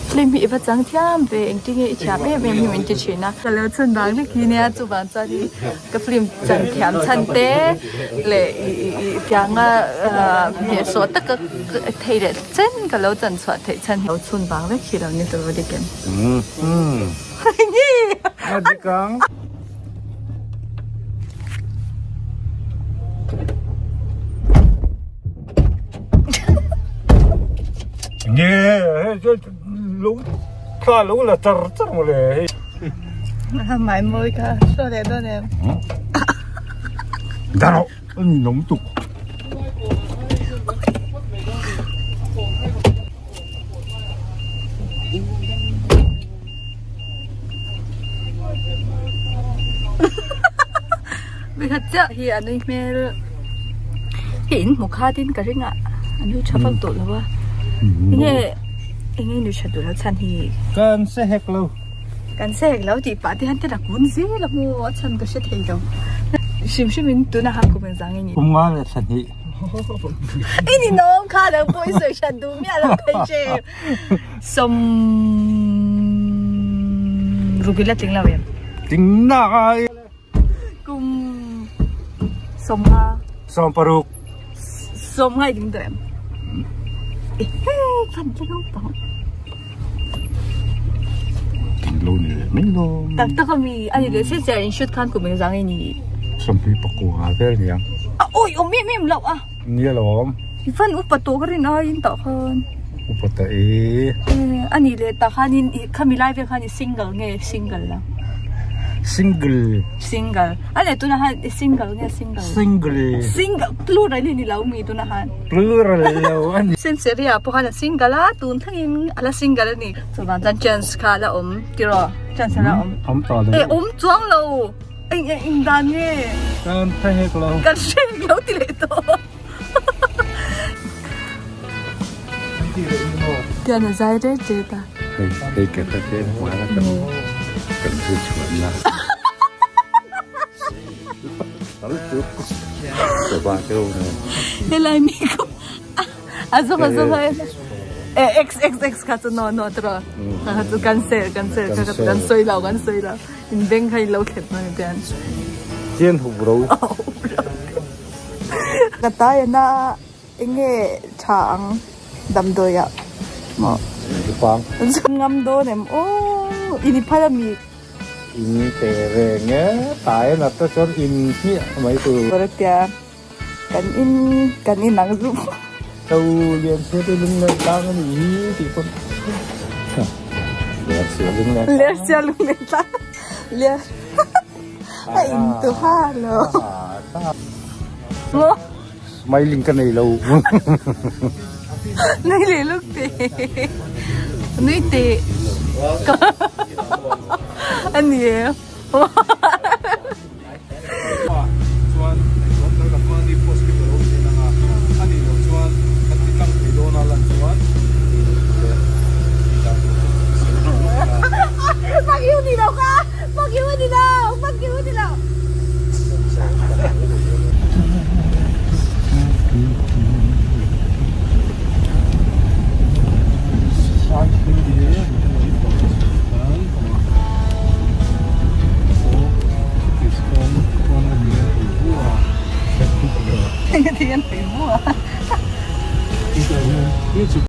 Film hi i va chang thiam ve engtin nge i thiam em em hi min ti thin a. Ka lo chhun vang vek hi nia chuvang chuan in ka film chan thiam chhan te leh ih tianga hnehsawh taka thei leh chen ka lo chan chhuah theih chhan hi lo chhun vang vek hi lo ni tur a dik em. Nge A dik ang. Nge hei chu lung thla lo la char char maw le hei. Mai mawi kha hruai leh dawn em. Dah rawh a ni lawm tuk. Pakhat chiah hi a nui hmel hi in hmu khat in ka ring a a nui tha vak tawh lo a enge enge nui tha duh lo chhan hi kan se hek lo kan se hek lo tih pah te hian te la kun zel a maw a chhan ka hre thei lo hrim hrim in tuna han kum engzah nge ni kum nga leh thla hnih I ni nawm kha lo pawh i sawi hran duh miah lo kai che. Sawm ruk ila tling lo em? Tling nak a. Kum 15. 16. 15 i tling tawh em? Ehe, fan la naupang. Tling lo ni leh mai lo. Tak tak ami, ani leh chiah chiah in shoot khan kum engzah nge ni? 29 vel niang. A awi awm em em loh a. Nia lawm. I fan upa tawh ka rin aiin tah khan. Upa ta e. A nih leh tah khanin i khami lai vel khan i single nge single la? Single. Single. A leh tunah khan i single nge single? Single. Single plural hi ni lo mi tunah khan? Plural lo a ni. Senseria pawh khan a single a, tun thlengin a la single a ni. Chuvang chuan chance kha a la awm tiraw? Chance a la awm. Awm tawh lo. E awm chuang lo. Eng eng eng dan nge? Kan hre hek lo. Kan hre hek lo ti leh tawh. Tian a zai ret ret a. Hei hei ka hre te hmuh a kan kan hre chhuan la. Ka ba te ho nen. Helai mi ko a zawk a zawk a e x x x kha chu no no tiraw kha kha chu cancel cancel kha kha chu kan sawi lo kan sawi lo. In beng kha i lo thlep hman ati an. Chian hup ro. Ka tai ana enge tha ang damdawi ah maw. Pang. Ngam dawn em aw in i phal ami. In te reng e tai ana te chuan in hmiah mai tur. Tia kan in kan in ang zu. Tho lian chhe te lung len tlang a nih hi tih pawn Lian sia lung len tlang. Lian sia lung len tlang. Lian a in tu ha lo. Maw. Smiling ka nei lo. Nei leh luk te. Nui teh. A ni e.